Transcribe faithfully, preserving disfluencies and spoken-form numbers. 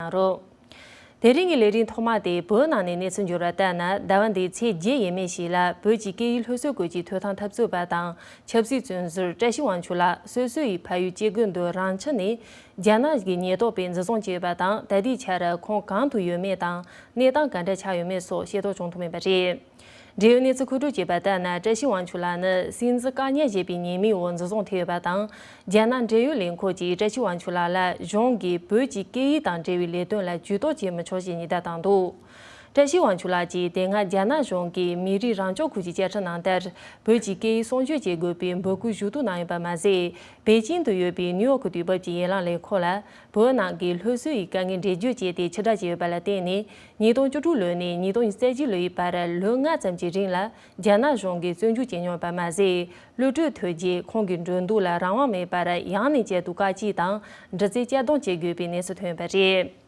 རོགས། དེ་རིང་གི་ལས་རིམ་ཐོག་མ་དེ་བོད་ནང་ནས་གནས་ཚུལ་འབྱོར་བ་ལྟར་ན། ཟླ་བ་འདིའི་ཚེས་བརྒྱད་ཡས་མས་ཤིག་ལ་བོད་ཀྱི་སྐད་ཡིག་སློབ་གསོའི་སྐོར་གྱི་ཐོས་ཐང་འཐབ་རྩོད་པ་དང་ཆབ་སྲིད་བཙོན་ཟུར་བཀྲ་ཤིས་དབང་ཕྱུག་ལགས་སོ་སོ་ཡི་ཕ་ཡུལ་སྐྱེ་རྒུ་མདོ་རང་ཆུ་ནས་རྒྱ་ནག་གི་ཉེན་རྟོག་པས་འཛིན་བཟུང་བྱས་ཡོད་པ་དང་། ད་ལྟའི་ཆར་ཁོང་གང་དུ་ཡོད་མེད་དང་གནས་སྟངས་ག་འདྲ་ཆགས་ཡོད་མེད་སོགས་ཤེས་རྟོགས་བྱུང་ཐུབ་མེད་པ་རེད། འབྲེལ་ཡོད་གནས་ཚུལ་མཁོ་སྤྲོད་བྱས་པ་ལྟར་ན། བཀྲ་ཤིས་དབང་ཕྱུག་ལགས་ནི་སྲིད་འཛིན་བཀག་ཉར་བྱས་པའི་ཉེས་མིང་འོག་འཛིན་བཟུང་ཐེབས་ཡོད་པ་དང་། རྒྱ་ནག་འབྲེལ་ཡོད་ལས་ཁུངས་ཀྱིས་བཀྲ་ཤིས་དབང་ཕྱུག་ལགས་ལ་གཞུང་གིས་བོད་ཀྱི་སྐད་ཡིག་དང་འབྲེལ་བའི་ལས་དོན་ལ་ཇུས་གཏོགས་བྱེད་མི་ཆོག་ཅེས་ཉེན་བརྡ་བཏང་འདུག་བཀྲ་ཤིས་དབང་ཕྱུག་ལགས་ཀྱིས་དེ་སྔ་རྒྱ་ནག་གཞུང་གིས་མི་རིགས་རང་སྐྱོང་ཁུལ་གྱི་བཅའ་ཁྲིམས་ནང་ལྟར་བོད་ཀྱི་སྐད་ཡིག་སྲུང་སྐྱོབ་བྱེད་དགོས་པའི་འབོད་སྐུལ་ཞུ་གཏུག་གནང་ཡོད་པ་མ་ཟད། པེ་ཅིང་དུ་ཡོད་པའི་ནིའུ་ཡོག་གི་དུས་བབ་ཀྱི་ཡན་ལག་ལས་ཁུངས་ལ་བོད་ནང་གི་སློབ་གསོའི་དཀའ་ངལ་འགྲེལ་བརྗོད་བྱས་ཏེ་ཕྱིར་བསྒྲགས་བྱས་ཡོད་པ་ལ་བརྟེན་ནས། ཉིས་སྟོང་བཅུ་དྲུག་ལོ་ནས་ཉིས་སྟོང་ཉི་ཤུ་རྩ་གཅིག་ལོའི་བར་ལོ་ལྔ་ཙམ་གྱི་རིང་ལ་རྒྱ་ནག་གཞུང་གིས་བཙོན་འཇུག་བྱས་མྱོང་བ་མ་ཟད། གློད་གྲོལ་ཐོན་རྗེས་ཁོང་གི་འགྲོ་འདུག་ལ་རང་དབང་མེད་པར་ཡང་ནས་བསྐྱར་དུ་བཀག་སྐྱིལ་དང་། འདྲི་རྩད་བསྐྱར་ལྡང་བྱེད་དགོས་པའི་གནས་ཚུལ་ཐོན་ཡོད་པ་རེད།